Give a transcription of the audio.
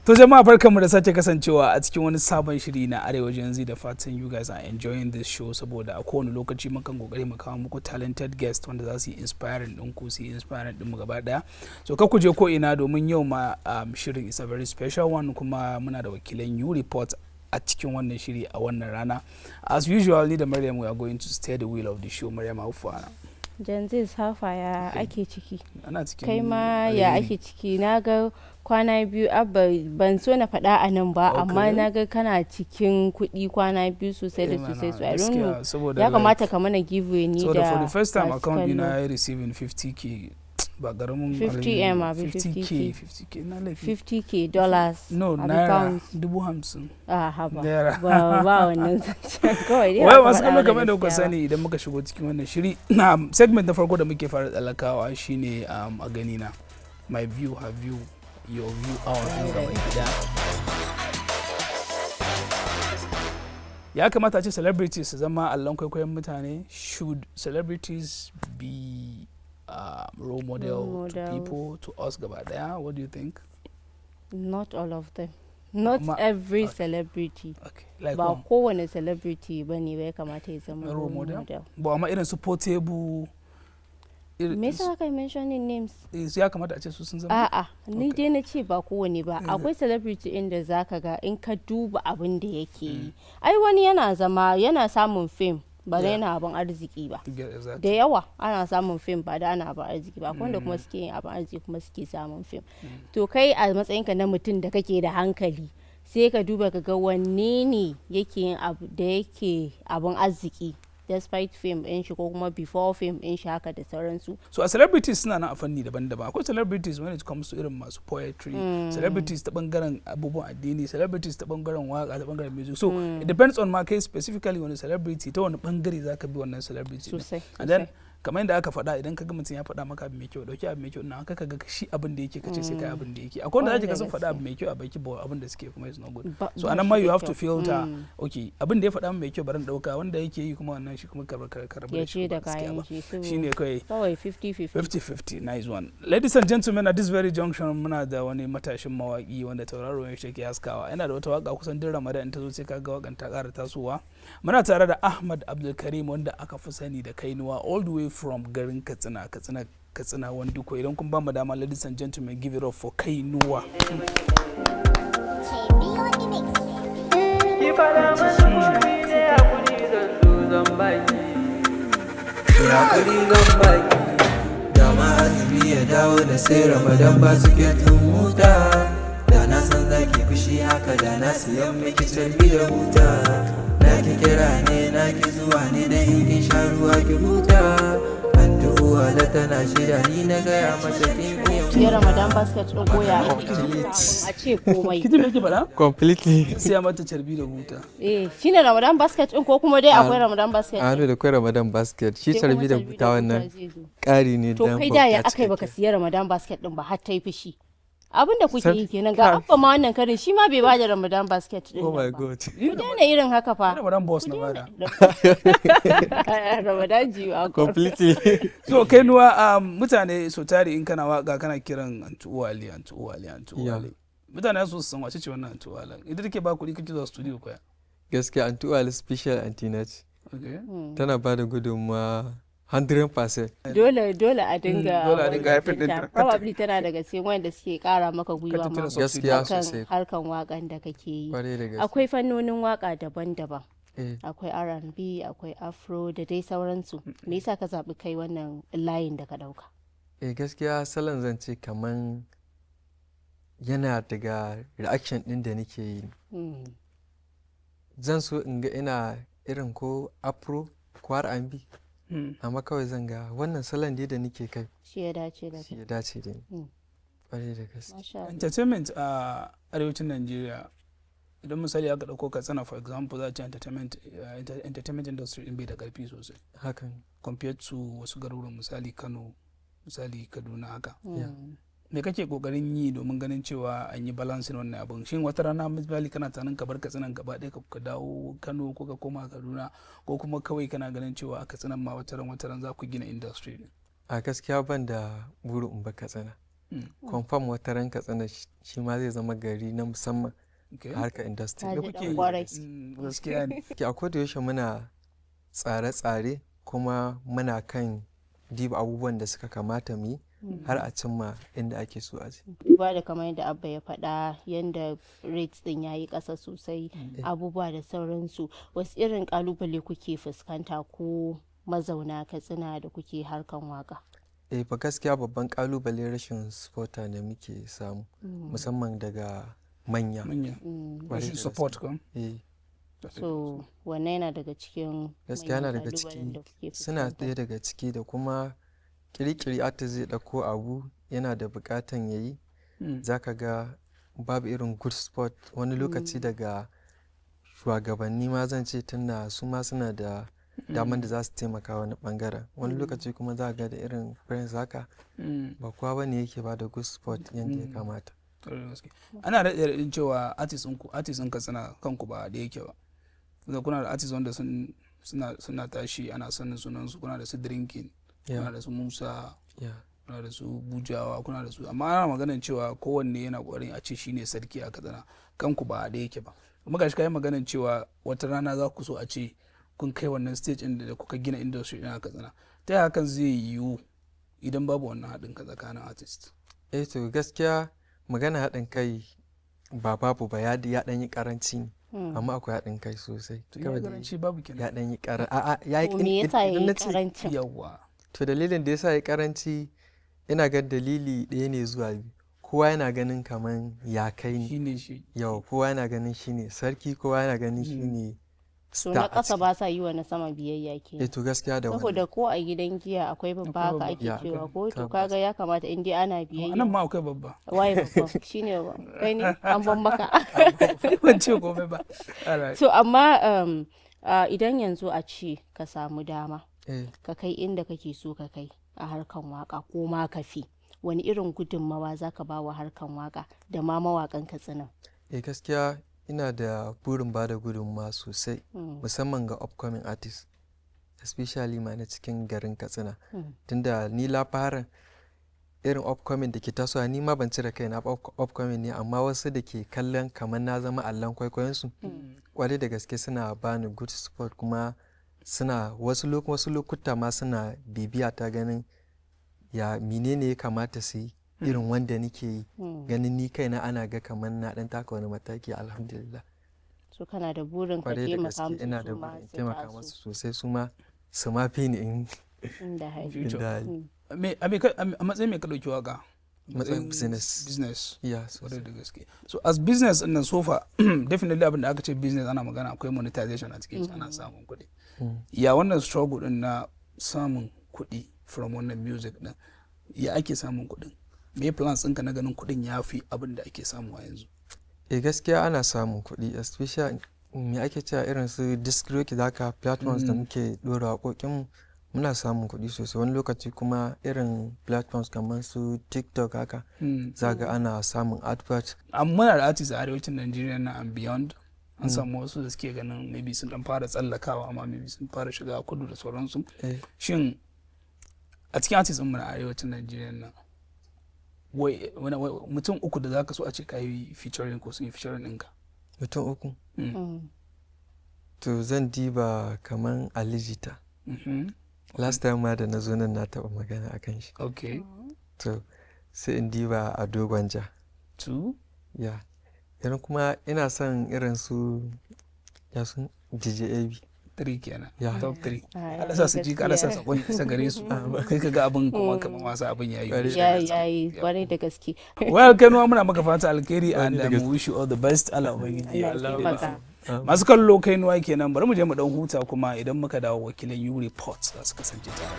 To jama'a, barkanmu da sake kasancewa a cikin wani sabon shiri na Arewa Gen Z, da fatan you guys are enjoying this show, saboda a kowane lokaci mukan kokari mu kawo muku talented guest wanda za su yi inspiring din ku, su yi inspiring din mu gaba daya. So kar ku je ko ina, domin yau ma shirin is a very special one, kuma muna da wakilan U Report a cikin wannan shiri a wannan rana. As usual, ni da Maryam, we are going to steer the wheel of the show. Maryam, how far? Gen Z, safa ya ake ciki? Ana cikin Kai ma ya alheri. ake ciki? Na ga kwana biyu, Abba, ban so na faɗa a nan ba, amma na ga kana cikin kuɗi kwana biyu sosai da Eh mana, sosai. So I don't know. gaskiya, saboda Ya kamata ka mana giveaway ni so da for the first time masu account dina kallo. ya receiving 50K, ba karamin 50M alheri. abi 50K. 50K? 50K na laifi. 50K dollars No, abi naira pounds? 50,000. Ah, haba. Naira. Ba wannan zancen kawai dai Wai aka masu faɗa kallo, mana kamar da kuka gaskiya ba. sani, idan muka shigo cikin wannan shiri na segment na farko da muke fara tsallakawa shine a gani na, my view, her view, your view, our view gaba ɗaya. Ya kamata a ce celebrities su zama allon kwaikwayon mutane? Should celebrities be role model Role to models. people, to us gaba daya? What do you think? Not all of them, not every celebrity. Okay, like Ba who? kowane celebrity ba ne ya kamata ya zama Role role model? model. Ba amma irin su Portable Me yasa aka yi mentioning names? Su ya kamata a ce su sun zama A'a, ni dai na ce ba kowane ba. Akwai celebrity inda zaka ga in ka duba abin da yake yi. Ai wani yana zama yana samun fame ba da yana abin arziki ba. Da yawa ana samun fame ba da ana abin arziki ba. Akwai wanda kuma suke yin abin arziki kuma suke samun fame. To kai a matsayinka na mutum da kake da hankali, sai ka duba ka ga wanne ne yake yin abu da yake abin arziki despite fame ɗin shi ko kuma before fame ɗin shi, haka da sauransu. So a celebrities suna nan a fanni daban-daban. Akwai celebrities when it comes to irin masu poetry, celebrities ta bangaren abubuwan addini, celebrities ta bangaren waka, ta bangaren music. So it depends on ma kai specifically wani celebrity, ta wani bangare zaka bi wannan celebrity din. And then kamar yadda aka faɗa, idan ka ga mutum ya faɗa maka abu mai kyau, dauki abu mai kyau. Na haka ka ga shi abin da yake kace sai kai abin da yake. Akwai wanda Kwarai zaki ga da sun faɗa gaske. abu mai kyau a baki ba, abin da suke kuma is not good. So Ba anan shi ma da you have to kyau. filter. Okay, abin da ya faɗa mai kyau bari in dauka, wanda yake yi kuma wannan shi kuma ka rabu Ya da shi, ce ba da gaskiya kayan ba. shi, so Shine kawai. Kawai 50-50. 50-50, nice one. Ladies and gentlemen, at this very junction muna da wani matashin mawaki wanda tauraro ya ke haskawa. Yana da wata waka kusan duk Ramadan in ta zo sai kaga wakan ta kara tasowa. Muna tare da Ahmad Abdulkarim, wanda aka fi sani da Kainuwa, all the way from garin Katsina, Katsina, Katsina Wanduko. Idan kun ba mu dama, ladies and gentlemen, give it up for Kainuwa. KB on the mix. Ki fada mana komai ne, hakuri zan zo zan baki. Ki hakuri zan baki. Dama azumi ya dawo da sai Ramadan ba su ke huta. Da na san zaki fushi haka, da na siyan miki carbi da buta. Na ki kira ne, na ki zuwa ne, da in kin sha ruwa ki huta. Anti Uwa da tana shida ni na gaya mata kin iya. Siya Ramadan basket ɗin koya a ce komai. Kiji me yake faɗa? Completely. Siya mata carbi da buta. Eh, shine Ramadan basket ɗin ko kuma dai akwai Ramadan basket? A hannu da kwai Ramadan basket shi. Sai kuma Carbi da carbi buta wannan zai zo. ƙari ne To dan kai da ya bauta aka yi baka cikakke. siya Ramadan basket ɗin ba har ta yi fushi? Abin da kuke yi kenan. Ga Abba ma wannan karin shi ma bai bada Ramadan basket ɗin Oh my nan ba. God. Ku daina irin haka fa. Ramadan boss na bada. Ramadan jiwa. Completely. So Kainuwa, mutane so tari in kana waka kana kiran Antu Uwali, Antu Uwali, Antu Uwali. Mutane su san wace ce wannan Antu Uwali. Idan take ba kuɗi kake zuwa studio koya? Gaskiya Anti Uwali special anti na ce. Tana ba da gudunmawa 100%. Dole dole a dinga Dole a dinga haifar wannan ɗinta. Probably tana daga cikin wanda suke kara maka gwiwa Ka ma tattara subsidy. Gaskiya akan sosai. harkan wakan da kake yi. Kwarai da gaske. Akwai fannonin waka daban-daban. Eh. Akwai R&B, akwai afro da dai sauransu. Me yasa ka zaɓi kai wannan layin da ka ɗauka? Eh, gaskiya salon zan ce kaman yana daga reaction ɗin da nake yi. Zan so in ga ina irin ko afro ko R&B, amma kawai zan ga wannan salon dai da nake kai Shi ya dace da shi kai. ya dace da ni. Kwarai da gaske. Masha Allah. Entertainment a arewacin Najeriya, idan misali aka dauko Katsina, for example, za a ce entertainment industry din bai da karfi sosai Hakan. compared to wasu garuruwan, misali Kano, misali Kaduna haka. Me kake kokarin yi domin ganin cewa an yi balancing wannan abun? Shin wata rana, misali, kana tunanin ka bar Katsinan gaba ɗaya ka dawo Kano ko ka koma Kaduna, ko kuma kawai kana ganin cewa a Katsinan ma wataran za ku gina industry din? A gaskiya ban da burin in bar Katsina. Confirm wata ran Katsina shi ma zai zama gari na musamman a harkar industry. Ka Da ji kuke ɗan yi? kwarai. Gaskiya ne. Ke a koda yaushe muna tsare-tsare kuma muna kan diba abubuwan da suka kamata mu yi har a cimma inda ake so a je. Duba da kamar yadda Abba ya faɗa, yadda rates din ya yi ƙasa sosai, abubuwa da sauransu, wasu irin ƙalubale kuke fuskanta ko mazauna Katsina da kuke harkan waka? Eh, ba gaskiya babban kalubale rashin supporter ne muke samu, musamman daga manya. Manya. Kwarai Rashin da support kan. Eh. So wannan yana daga cikin Gaskiya yana manyan daga ƙalubalen ciki. da kuke Suna fuskanta. ɗaya daga ciki, da kuma kirikiri artist zai ɗauko abu yana da buƙatan ya yi, za ka ga babu irin good support wani lokaci daga shugabanni ma zan ce, tunda su ma suna da daman da za su taimaka wani bangaren. Wani lokaci kuma za ga da irin friends haka, ba kowa bane yake ba da good support yadda ya kamata. Kwarai da gaske. Ana raɗe raɗin cewa artist ɗinku, artist ɗin Katsina kanku ba da yake ba. Da kuna da artist wanda suna tashi, ana sanin sunan su, kuna da su Drinking, kuna da su Musa, kuna da su Bujawa, kuna da su, amma ana maganar cewa kowanne yana ƙoƙarin a ce shine sarki a Katsina, kanku ba da yake ba. Kuma gashi kai maganar cewa wata rana za ku so a ce kun kai wannan stage ɗin da kuka gina industry ɗin a Katsina. Ta yaya hakan zai yiwu idan babu wannan haɗin kai tsakanin artist? Eh, to gaskiya magana haɗin kai ba babu ba, ya ɗan yi ƙaranci ne, amma akwai haɗin kai sosai. To ya Kawai dai karanci babu kenan. Ya ɗan yi ƙaran, a'a, ya yi To me yasa idan yayi na ce karancin? Yawwa. To dalilin da yasa ya karanci, ina ga dalili ɗaya ne zuwa biyu. Kowa yana ganin kaman ya kai ni. Shine shi. Yau kowa yana ganin shi ne sarki, kowa yana ganin shi ne So star na a ƙasa ciki. ba sa yi wa na sama biyayya Eh, kenan. to gaskiya da wannan. Saboda ko a gidan giya akwai babba, Akwai haka babba. ake cewa ko to Tabbas. kaga ya kamata in dai ana Anan biyayya. ma akwai babba. Waye babba? Shine ba kai ne an ban maka. Ban ce komai ba. Alright. So amma idan yanzu a ce ka samu dama ka kai inda kake so ka kai a harkan waka ko ma ka fi, wani irin gudunmawa za ka ba wa harkan waka da ma mawakan Katsina? Eh, gaskiya ina da burin ba da gudunmawa sosai, musamman ga upcoming artists, especially ma na cikin garin Katsina, tunda ni labarin irin upcoming da ke tasowa, ni ma ban cire kaina ba upcoming ne, amma wasu da ke kallon kamar na zama allon kwaikwayonsu, kwarai da gaske suna bani good support, kuma suna wasu lokuta ma suna bibiya ta ganin ya menene ya kamata su yi irin wanda nike yi, ganin ni kaina ana ga kamar na dan taka wani mataki, alhamdulillah. So kana da burin ka Kwarai da taimaka gaske musu ina da su ma burin in su taimaka taso musu sosai, su ma fi ni in inda hali. Future. da hali. A matsayin me ka ɗauki waka? Matsayin business. Business. Ya, Kwarai sosai. da gaske. So as business ɗin nan, so far, definitely abin da aka ce business ana magana akwai monetization a cikin shi, ana samun kuɗi. Ya wannan struggle din na samun kuɗi from wannan music din, ya ake samun kuɗin? Me plans ɗinka na ganin kuɗin ya fi abin da ake samu a yanzu? Eh, gaskiya ana samun kuɗi, especially me ake cewa irin su DiscRocky zaka platforms da muke ɗora waƙoƙinmu, muna samun kuɗi sosai. Wani lokaci kuma irin platforms kamar su TikTok haka, za ga ana samun advert. Amma muna da artists a arewacin Nigeria na and beyond, an samu wasu da suke ganin maybe sun dan fara tsallakawa, amma maybe sun fara shiga kudu da sauransu. Shin a cikin artists mu na arewacin Nigeria nan, wai mutum uku da zaka so a ce ka yi featuring ko sun yi featuring ɗinka? Mutum uku? To zan diba kaman Ali Jita. Last time ma da na zo nan na taɓa magana akan shi. To sai in diba Ado Gwanja. Two. Ya, irin kuma ina son irin su ya sun DJ AB. Three kenan. Ya. Top three. Ah, Allah sa su ji ka, Allah sa gaskiya. sakon isa gare su. Kai ka ga abin kuma kamar wasa, abin yayi. Kwarai. Ya yi kwarai da gaske. Well, Kainuwa, muna maka fata alkhairi and da we wish you all the best. Allah ubangiji ya Allah ya taimaka. taimaka. Masu kallo, Kainuwa kenan. Bari mu je mu dan huta, kuma idan muka dawo wakilan U Report za su kasance tare.